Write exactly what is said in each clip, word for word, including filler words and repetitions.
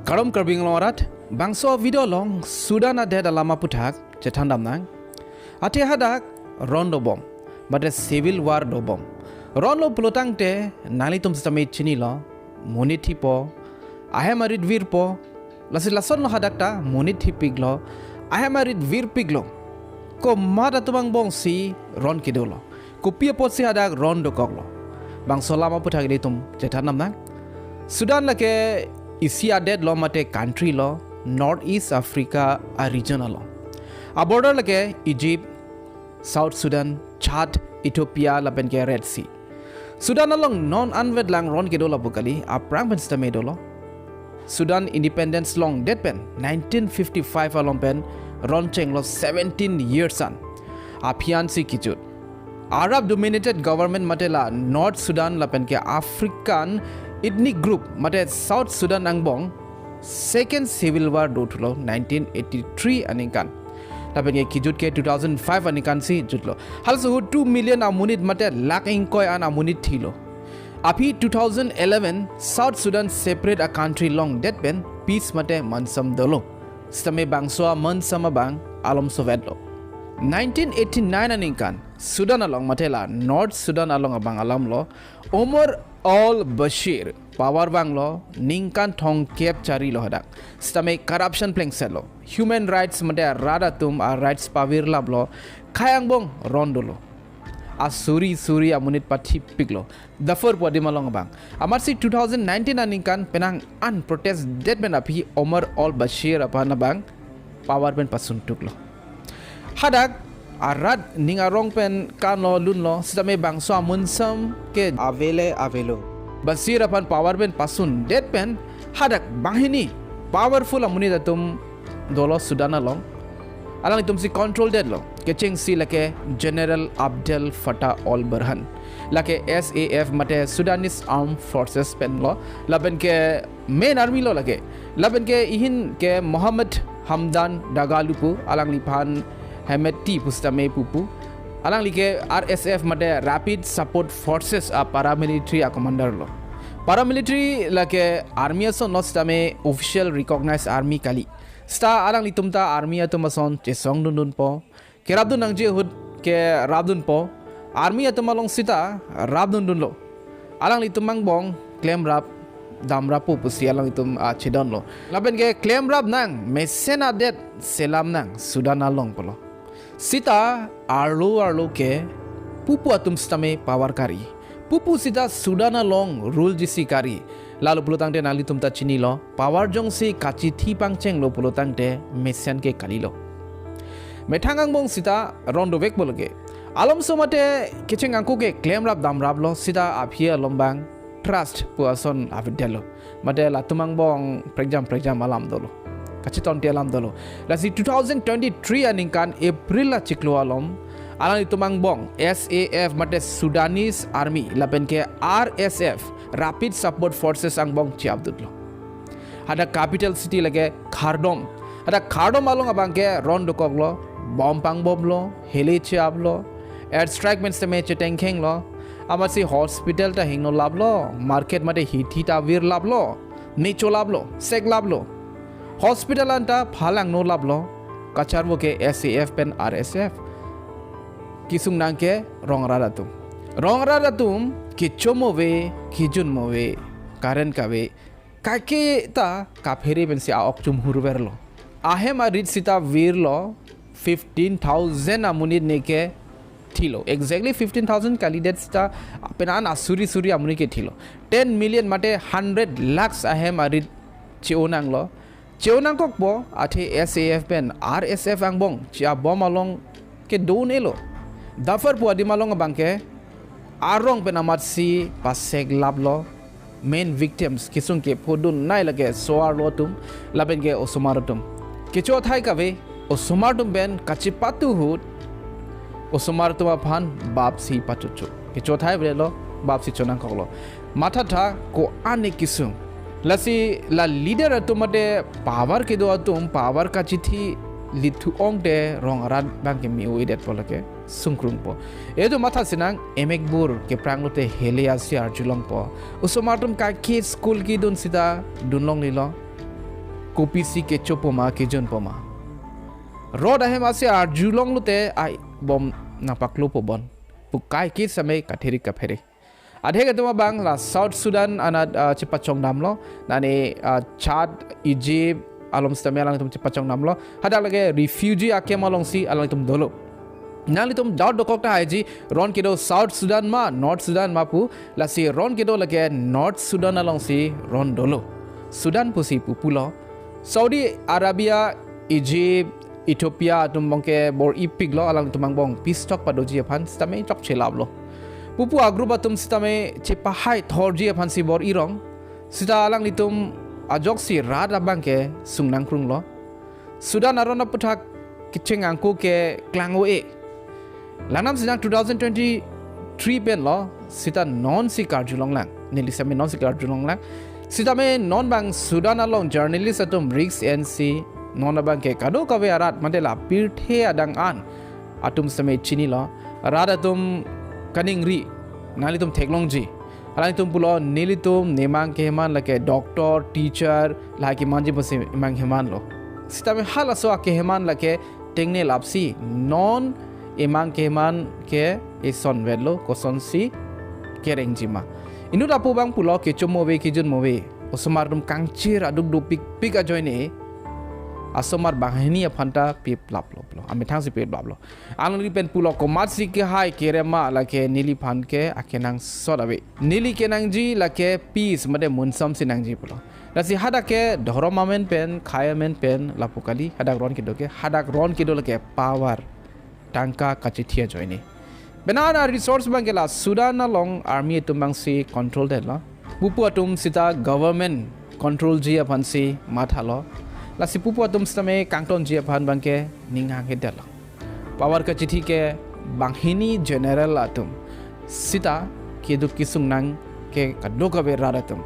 Kardom Karbi Anglong arat, bangso video along Sudan adet alam aputhak chethan damnang. Athe hadak ron dobom, mate civil war dobom. Ronlo pulotangte nanglitum sitame chinilo, monit thipo, ahem arit virpo, lasi lasonlo hadak ta monit thipiklo, ahem arit virpiklo. Komat atum angbongsi ron kedolo. Kopi apotsi hadak ron dokoklo. Bangso alam aputhak ilitum chethan damnang. Sudan lake isi adetlo mate country lo, North East Africa a-region along. A-border lake Egypt, South Sudan, Chad, Ethiopia lapen ke Red Sea. Sudan along non anvet lang ron kedo lapu kali, aphrang pen sitame dolo. Sudan independence longdet pen nineteen fifty-five along pen ron chenglo seventeen years an. Aphi ansi kejut. Arab dominated government mate la North Sudan lapen ke African ethnic group mate South Sudan angbong second civil war dothulo nineteen eighty-three aningkan. Lapen ke kejut ke two thousand five aningkan si jutlo. Halaso ahut two million amonit mate lakh ingkoi an amonit thilo. Aphi two thousand eleven South Sudan separate a-country longdet pen peace mate mansam dolo. Sitame bangso amansam abang alom sovetlo. Nineteen eighty-nine aningkan Sudan along mate la North Sudan along abang alamlo, Omar al-Bashir power vanglo, ningkan thomkep charilo hadak. Sitame corruption plengsetlo. Human rights mate rat atum a-rights pavirlaplo. Khei angbong ron dolo. Asuri suri amonit pathipiklo. Darfur pu adim along abang. Amatsi two thousand nineteen aningkan penang an protest det pen aphi Omar al-Bashir aphan abang power pen pasuntuklo. Hadak arat ning arong pen kanlo lunlo, sitame bangso amansam ke avele avelo. Bashir aphan power pen pasundet pen hadak banghini powerful amonit atum dolo Sudan along. Alanglitum si control detlo. Kechengsi lake General Abdel Fattah al-Burhan. Lake S A F mate Sudanese Armed Forces penlo. Lapen ke main army lo lake. Lapen ke ihin ke Mohammed Hamdan Dagalo pu, alangliphan Hemedti pu sitame pupu. Alangli ke R S F mate Rapid Support Forces a-paramilitary a-commander lo. Paramilitary lake army ason lo sitame official recognized army kali. Sita alanglitum ta army atum ason chesongdundunpo. Kerapdun nangji ahut kerapdunpo. Army atum along sita rapdundunlo. Alanglitum angbong klemrap damrappo pusi alanglitum, ah, chedonlo. Lapen ke klemrap nang, mesen adet selam nang, Sudan along pulo. Sita arlo arlo ke pupu atum sitame power kari. Pupu sita Sudan along rule jisi kari. Lalo pulotangte nanglitum ta chinilo. Power jongsi kachithi pangchenglo pulotangte mesen ke kalilo. Methang angbong sita ron dovekpo lake. Alomso mate kecheng angko ke klemrap damraplo, sita aphi along abang trust pu ason avedetlo. Mate latum angbong prekjam prekjam alam dolo. Kachitonti alam dolo. Lasi two thousand twenty-three aningkan April achiklo along, alanglitum angbong S A F mate Sudanese Army lapen ke R S F, Rapid Support Forces angbong chiapdutlo. Hadak capital city lake Khartoum. Hadak Khartoum along abang ke ron dokoklo, bomb pangbomlo, heli chiaplo, air strike pen sitame chetengkhenglo, amatsi hospital ta hingno laplo, market mate hithi ta virlaplo, ne cholaplo, seklaplo. Hospital anta phalangno laplo, kacharvo ke S A F pen R S F. Kesung nang ke rong arat atum. Rong arat atum kechom ave, kejun ave, current kave. Kaike ta kaphere pensi a-ok chumhurverlo. Ahem arit sita virlo fifteen thousand amonit neke thilo. Exactly fifteen thousand kalidet sita penan asuri suri amonit ke thilo. Ten million mate hundred lakhs ahem arit che-o nanglo. Che-o nangkokpo athe S A F pen R S F angbong chiabom along kedo un-elo. Darfur pu adim along abang ke arong pen amatsi paseklaplo. Main victims kesung kephodunnei lake so-arlo atum lapen ke osomar atum. Kecho athai kave, osomar atum pen kachipatu ahut osomar atum aphan bap si pachocho. Kecho athai vrelo, bap si chonangkoklo. Mathatha ko-an kesung. Lasi la leader atum mate power kedo atum, power kachithi lithu ongte rong arat abang ke me-o-edetpo lake sungkrungpo. Etum matha sinang, emekbur keprang lote heli asi arjulongpo. Osomar atum kaike school kedun sita dunlonglelo. kopisi kechopo ma, kejunpo ma. Rot ahem asi arjulong lote ai bom nangpaklopo bon pu kaike sitame kathirik kaphere. Adhek atum abang la South Sudan anat, ah, chepachongdamlo, nani, ah, Chad, Egypt along sitame alangtum chepachongdamlo. Hadak lake refugee akam alongsi alangtum dolo. Nanglitum doubt dokok tahai ji, ron kedo South Sudan ma, North Sudan ma pu, lasi ron kedo lake North Sudan alongsi ron dolo. Sudan pusi pu pulo. Saudi Arabia, Egypt, Ethiopia atum abangke bor-ipiklo, alangtum angbong peace talk padoji aphan sitame chokche laplo. Pupu a-group atum sitame chepahai thorji aphansi bor-irong. Sita alanglitum ajoksi rat abangke sungnangkrunglo. Sudan aron aputhak kecheng angko ke klang-o-e. Langnam sitang two thousand twenty-three penlo, sita nonsi karjulonglang. Neli sitame nonsi karjulonglang. Sitame non abang Sudan along journalist atum risk ensi non abangke kadokave arat mate la pirthe adang an atum sitame chinilo. Rat atum kaningri, nanglitum theklongji. Alangtum pulo nelitum nemang keheman lake doctor, teacher, lahai kemanji pusi emang hemanlo. Sitame halaso akeheman lake tengne lapsi non emang keheman ke esonvetlo, kosonsi kerengji ma. Inut apo abang pulo kecho move, kejun move. Osomar atum kangchir aduk dopikpik ajoine asomar banghini aphanta piplaplo pulo. Amethangsi piplaplo. Alangli pen pulo komatsi kehai kerem ma lake neliphan ke akenangsot ave. Neli kenangji lake peace mate munsomsi nangji pulo. Lasi hadak ke dhorom amen pen, khei amen pen lapu kali, hadak ron kedo ke, hadak ron kedo lake power, tangka kachithi ajoine. Bena ana resource abangke la Sudan along army atum abangsi control detlo. Pupu atum sita government controlji aphansi mathalo. Lasi pupu atum sitame kangtonji aphan abangke ning hanghe detlo. Power kachithi ke banghini general atum sita keduk kesung nang ke kadokave rat atum.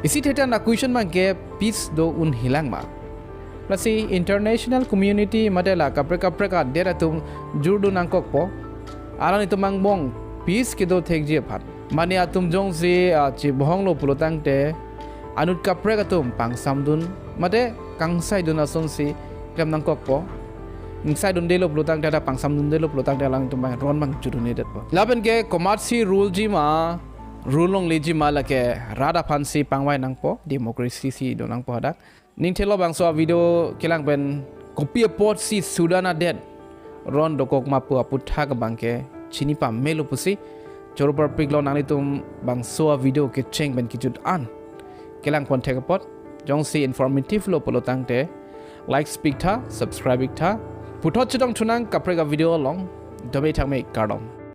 Isi thetan a-question abangke peace do un-elang ma. Lasi international community mate la kaprek kaprek adet atum jurdun nangkokpo. Alanglitum angbong peace kedo thekji aphan. Mane atum jongsi, ah, chebohonglo pulotangte anut kaprek atum pangsamdun mate kangsaidun asonsi klem nangkokpo. Ingsaidundelo pulotangte, ada pangsamdundelo pulotangte alangtum abang ron abang jurdun-edetpo. Lapen ke komatsi ruleji ma, rule longleji ma lake rat aphansi pangvai nangpo, democracy si do nangpo hadak. Ning thelo bangso a-video kelang pen kopi apotsi Sudan adet ron dokok ma pu aputhak abangke chini pamelo pusi choro parpiklo. Nanglitum bangso a-video kecheng pen kejut an kelang pon thek apot, jongsi informative lo pulotangte like pik tha, subscribe ik tha. Puthot chetong thunang kaprek a-video along. Dome thangme, kardom.